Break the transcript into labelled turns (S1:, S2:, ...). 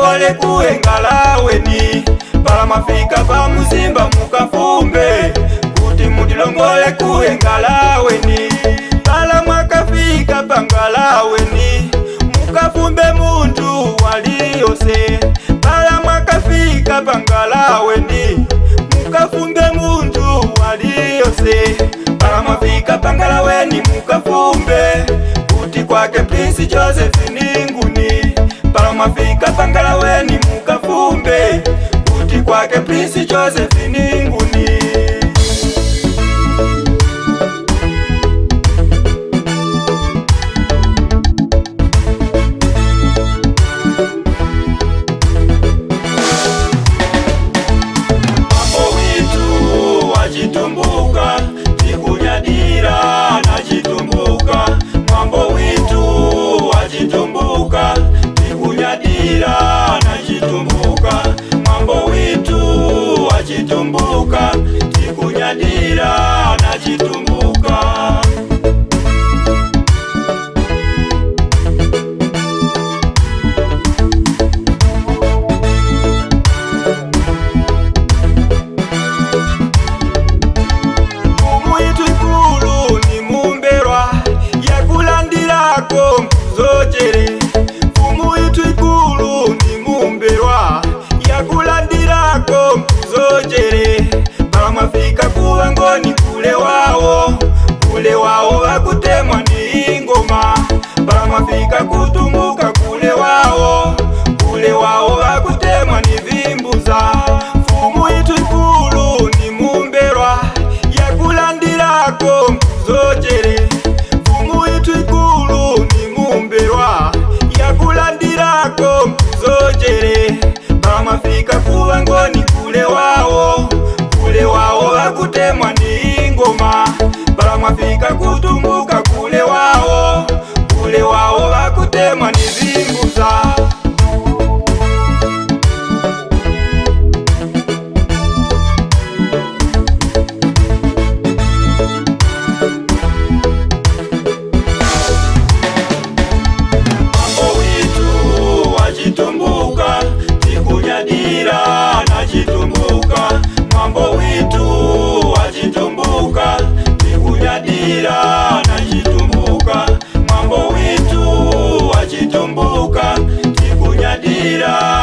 S1: Mutilongole kuengalaweni, pala mwafika pa muzimba mukafumbe. Kuti mutilongole kuengalaweni, pala mwakafika pangalaweni, mukafumbe muntu waliyose. Pala mwakafika pangalaweni, mukafumbe muntu waliyose. Pala mwafika pangalaweni mukafumbe, kuti kwake Prince Josephine Nguni. Pala mwafika pangalaweni mukafumbe, kuti kwake Prince Josephine Nguni. Mambo witu wachitumbuka, tikunyadira na chitumbuka. Mambo witu wachitumbuka, tikunyadira na chitumbuka. Mambo witu wachitumbuka, tikunyadira na chitumbuka. Mfumu itu ikulu ni mumberwa, yakulandirako mkuzochere. Mfumu itu ikulu ni mumberwa, yakulandirako mkuzochere. Pala mwafika kuwa ngoni kule wawo, kule wawo vakutemwa ni ingoma. Pala mwafika kutumbuka kule wawo, kule wawo vakutemwa ni vimbuza. Mfumu itu ikulu ni mumberwa, yakulandirako mkuzochere. Mfumu itu ikulu ni mumberwa, yakulandirako mkuzochere. Pala mwafika kuwa ngoni kule wawo, kule wawo vakutemwa ni ingoma. Pala mwafika kutumbuka kule wawo, kule wawo vakutemwa ni vimbuza. Mambo witu wachitumbuka, tikunyadira na chitumbuka. Mambo witu wachitumbuka, tikunyadira na chitumbuka. Mambo witu wachitumbuka, tikunyadira